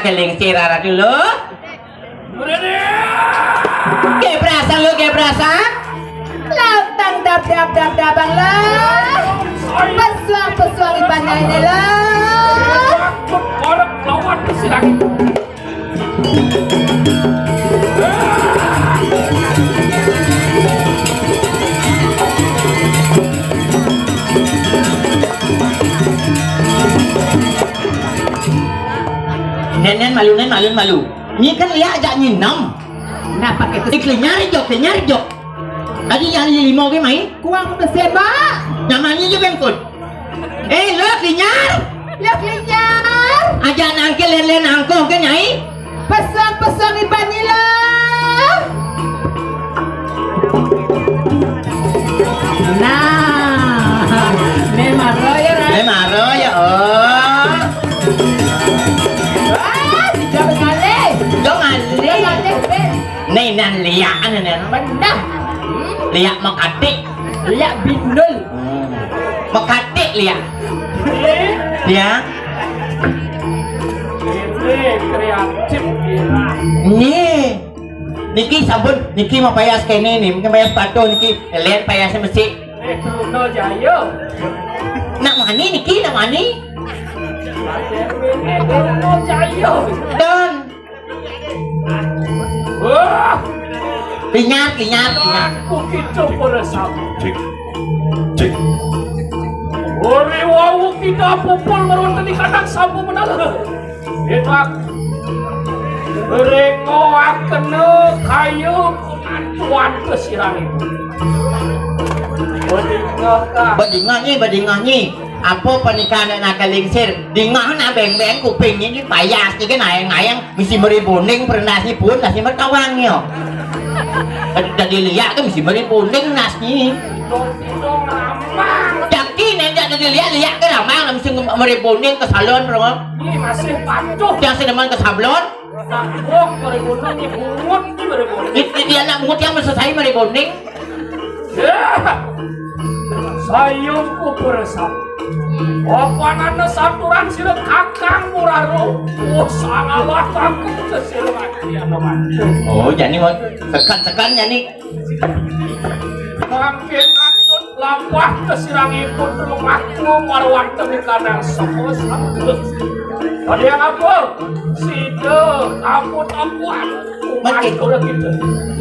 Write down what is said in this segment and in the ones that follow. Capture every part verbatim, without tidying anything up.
Keling sirara dulu. Gebrasan lu, gebrasan. Lautang dap dap dap dabang lah. Pesuang pesuang ibannya ini lah. Orang lawan pesuang. Nén, nén, malu, nén, malu, malu. Ni kan liak ajak nyinem. Nah, pakai tu. Ikli nyari jok, ikli nyari jok. Tadi nyari limo ke mai? Kuang mesin, Pak. Nyaman ni je bengkut. Eh, lo ikli nyar. Lo ikli nyar. Ajak nangke lén-lén angkoh ke nyai. Pesuang-pesuang iban ni lo. Nah, ni maro ya, Ran? Ni maro ya, oh. Wah, jauh kali. Jauh kali. Jauh kali, Ben. Ni nan liak ni, ni. Benar. Liak makatik. Liak bindul. Hmm. Makatik liak. Ya. Ini kreatif, gila. Ni. Niki sampun, niki mapayas kéné ni, mungkin payas patuh niki, lén payasnya mesik. Eh, Truno Jaya. Nak mani niki, nak mani? Eh, Truno Jaya. Don. Wah. Linyar, linyar, linyar. Aku kita para sabu. Cik. Cik. Ore wau kita pupul meronten di kandang sabu menala. Enak. Rengoakena kayu tuan kesirang itu. Bedingah, Kak. Bedingah nyi, bedingah nyi. Apa panikahan anak lingsir? Dingah nak beng-beng kuping ini payas ni kan ayang-ayang mesti meri boning pernah ni pun nasi mertawang yo. Tadi liak tu mesti meri boning nasi. Dong, dong, ramang. Jaki nen jak tadi liak, liak ke ramang mesti meri boning ke salon, bro. Ini masih patuh. Yang sedeman ke sablon. Nak bok meri boning, ni bungut ni meri boning. Di, di, dia nak bungut yang selesai meri boning. Ya. Sayung kuperesap. Apanana saturan sira kakang muraro. Oh, sangalah kakang sesira mati ana mati. Oh, jani mon sekan-sekan jani. Mangkin atut lampah kesirangipun lumaku marwanten kanang sepo sabda. Pada yang apa? Sida ampun-ampuan. Men ke-,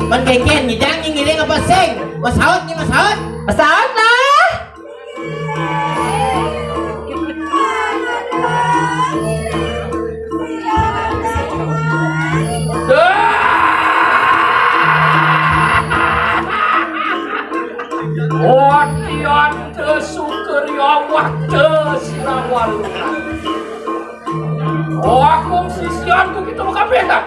men kénkén nyidang nyi ngiring apa sing? Masaut nyi masaut? Masaut lah. Wati ante sukri awakte sirawalu. Oh, aku sisianku kita kabéh ta.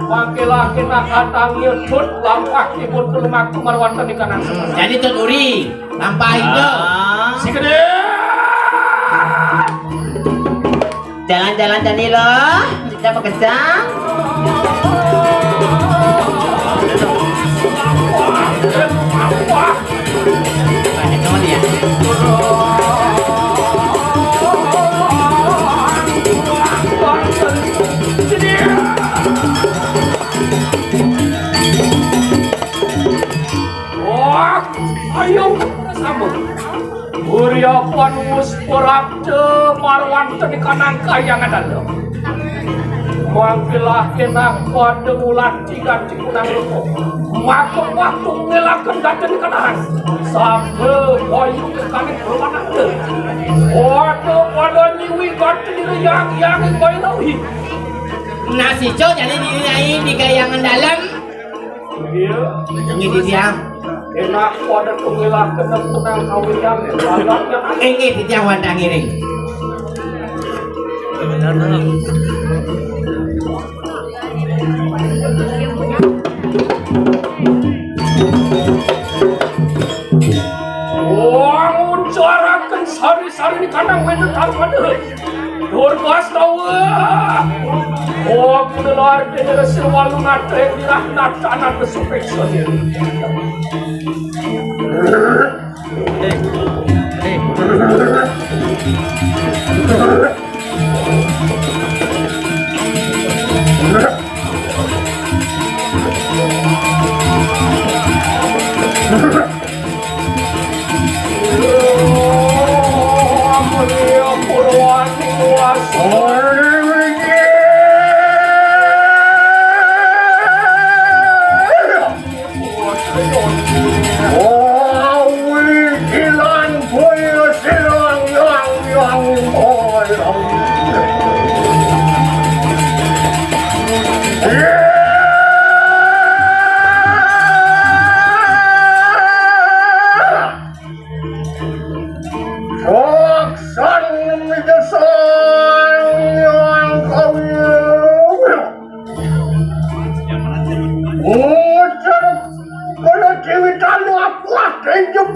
Mangké laki nak katang nyedut lampah kibun pelemaku marwanten di kanan. Jadi Tut Uri, lampah itu. Ah. Si gedé. Jalan-jalan jani lo, kita bekerja. Wah, ayo sama. Uriapan mus perabda marwanten kanang kayangan dalem. Mangkilah kenah pada ulah tiga kunang rupa. Maka waktu ngelaken daten kenaan. Sambil boyu kekali bermanakte. Pada pada nyiwi daten yang yang boyu. Nah, sico jadi diri nyai di kayangan dalem. Iya. Inggih titiang. Enak pada tungilah kena punang kawitan. Inggih titiang wantah ngiring. Wah, ngucaraken sari-sari di kandang wénten armada. Durgastawa. Oh, kuda lar dene resir walu nata wirah nata nata supeksa.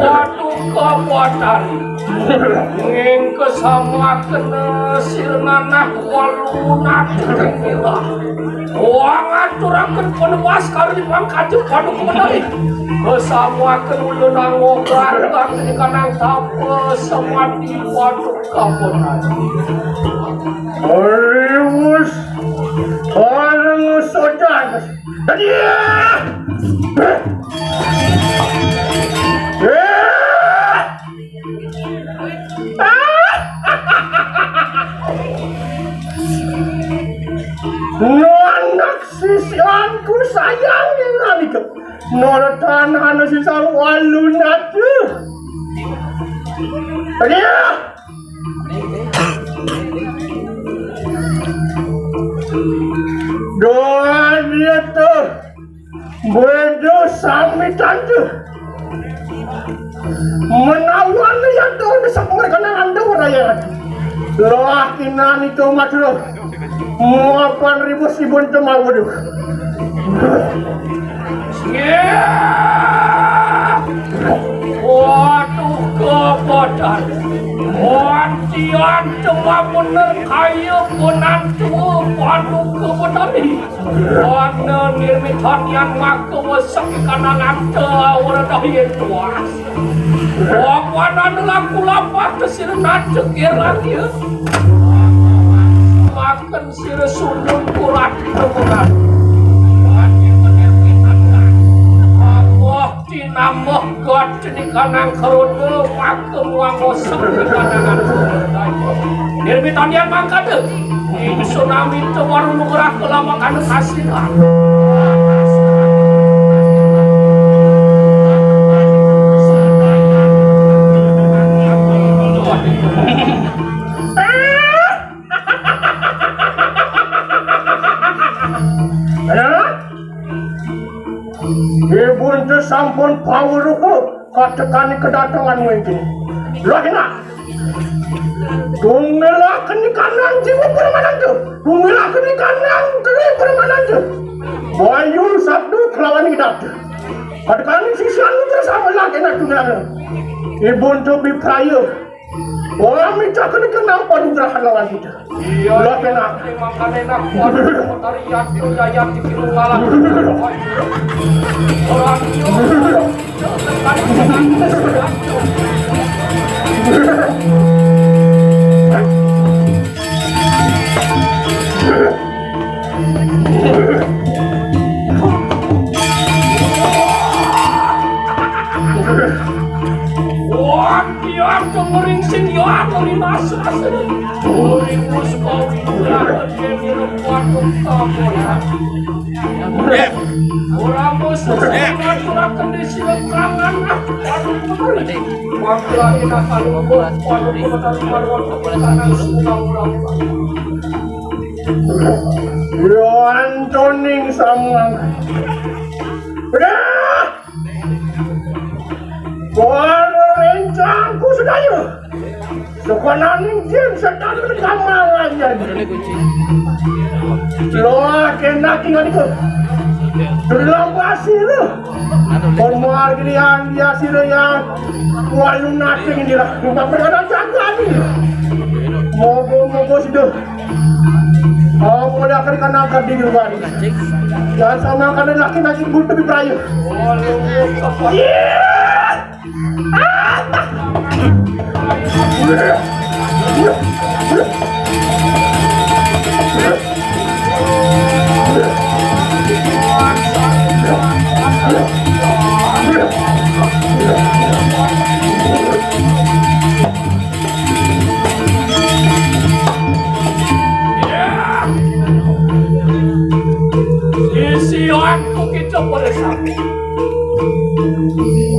Waduh, kabotan. Nging kesamaken sirnanah walunat. Wong aturaken penuas kali pangkajeng paduka menawi. Kesamaken ulun anggokan bakti kanang tapa semati waduh kabotan. Riwus bareng sojan. Tadi. Anak sisianku sayang dengan itu. Nora tanah anak sisa walunat. Tadi. Doa dia tuh. Beda sami tante. Menawan yang tuh bisa pengerkenan anda raya. Loh, kinan itu madro. Muapan ribu sibun temau, waduh. Waduh, kabotan. Wantian cuma bener kaya penantu panu kabotan. Wana nirmitanian maka wesek kanangan tawur dahyen tuas. Wapanan laku lapat sira nacekir lagi. Makan sira sundun kurat kemuran. Wani menirmitanian. Allah tinambah got cenikanang kerutu. Kemuang osok di kanangan. Nirmitanian mangkada. Ing tsunami tewaru nugrah kelamakan kasihan. Ibun tu sampun paweruh. Katekani kedatangan mungkin. Lah, enak. Tunggelaken kanang jiwa permanan tu. Tunggelaken kanang diri permanan tu. Bayu sabdu kelawan idat. Katekani sisian bersama lagi nak tunggelaken. Ibun tu bipraya. Orang minta kena kenal padugrahan lawan kita. Iya, lah, iya, kena. Terima kasih, nak. Waduh, Mutari, Yati, Yayati, Kirung, Malang. Orang Wah, iya, kemering sing iya, kemering masuk. Kemering mus kau, iya, kemering kuat, kemering. Ora mus, ora kena sila tangan. Waduh, kemering. Waduh, ini apa lu? Waduh, komentar, waduh, waduh, tangan, waduh, waduh. Yo, Antoning sama. Udah! Kono rencangku sedaya. Sekonaning jin setan rekamangan jadi. Lo kena tinggal itu. Terlalu kasih lo. Komo argilian dia sira ya. Walu nating inilah. Numpak berada jaga ini. Mogo-mogo sido. Aku udah akan kena angkat di luar. Jangan sama kalian laki-laki gue lebih berayu. Iya. Isi aku kita pada satu.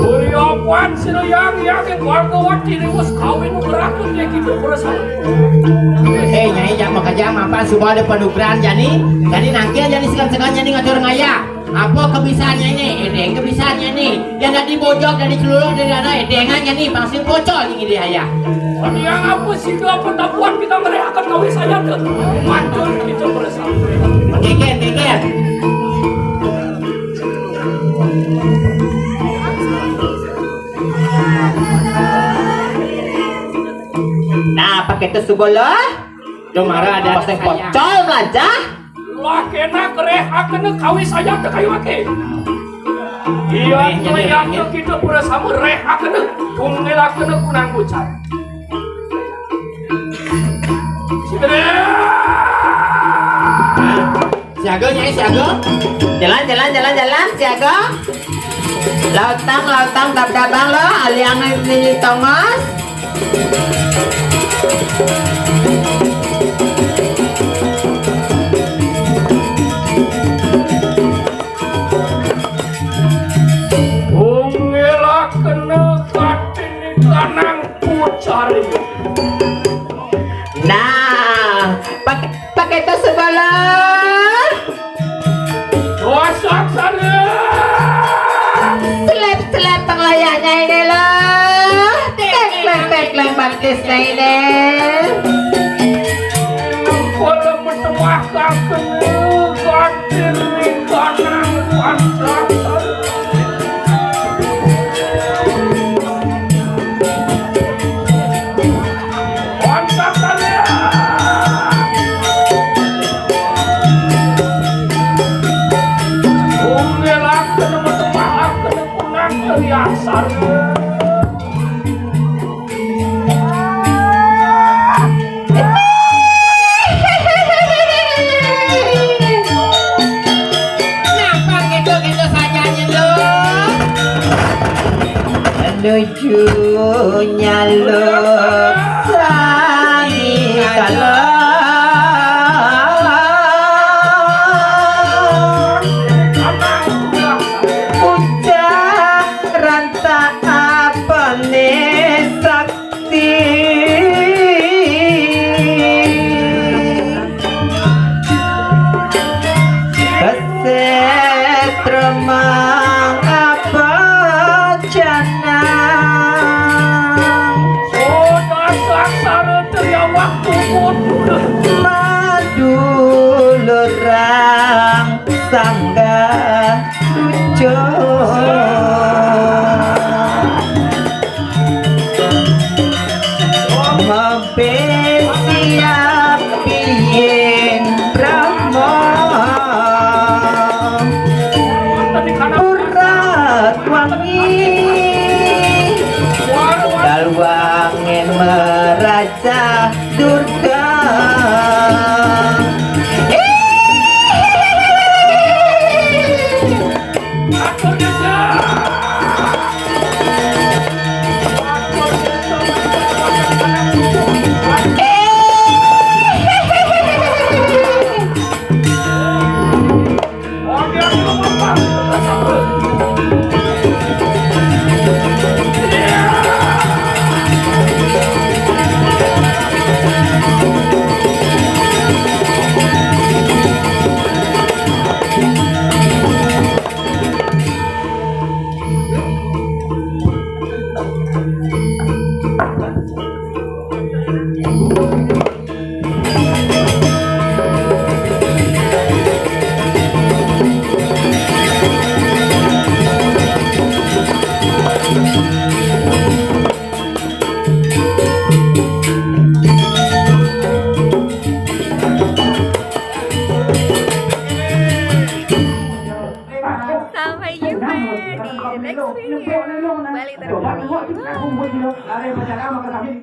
Uri apan sira yang yang warga wati wis kawin berakun ya kita pada satu. Eh, Nyai, jak makajang mapan suba ada panugrahan jani. Jani nangkil jani sekan-sekan jani ngatur ngaya. Apa kebisaannya ini? Edeng kebisaannya ini. Yang dari bojok, dari celuluk, dari dana, edengannya ini, bangsin bocor ini dia ya. Yang apa sih itu apa tak buat kita mereka akan kawin saja ke mantul kita bersama. Geger, geger. Nah, pakai itu subola. Domara ada pasang pocol belajar. Lah kena kerehakena kawis ayam teh kayu ake. Iya, iya, iya, iya. Kita pura sama rehakena, tunggilakena kunang kucai. Siapa? Siaga, Nyai, siaga. Jalan, jalan, jalan, jalan, siaga. Lautang, lautang, dab-dabang lo, aliang ini tongos. Tunggilakena katinikanang pucari. Nah, pak-, pakai tas sebelah. Dosa sana. Selep-selep penglayaknya ini lah. Tek, tek, tek, tek, batisnya ini. Kalau bertemu kakek, ganti kanan, pantat. Napa gitu-gitu saja nih lo? Nuju nyaluk sani kala. Ucap ranta apane sakti. Kesetremang apa janang. Sudah saksara teriawak tumun. Madulurang sanggah lucu. Mampir siap piyen Brahma. Urat wangi. Dalwangen meraja.